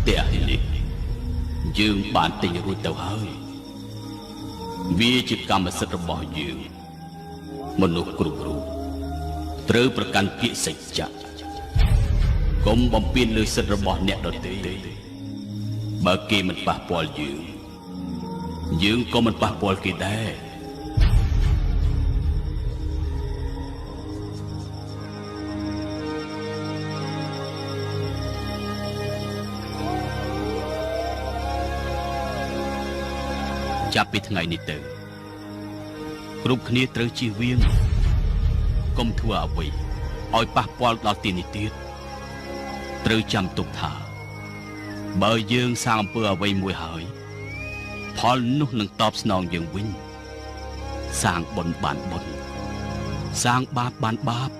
ទះនេះយើងបានទិញរួចទៅហើយវាជាកម្មសិទ្ធិរបស់យើងមនុស្សគ្រប់រូបត្រូវប្រកាន់ពាក្យសច្ចៈកុំបំពានលើសិទ្ធិរបស់អ្នកដទៃបើគេមិនប៉ះពាល់យើងយើងក៏មិនប៉ះពាល់គេដែរចាប់ពីថ្ងៃនេះទៅគ្រប់គ្នាត្រូវជៀសវាងកុំធ្វើអ្វីឲ្យប៉ះពាល់ដល់ទីនេះទៀតត្រូវចាំទុកថាបើយើងសាងអំពើអ្វីមួយហើយផលនោះនឹងតបស្នងយើងវិញសាងបុណ្យបានបុណ្យសាងបាបបានបាប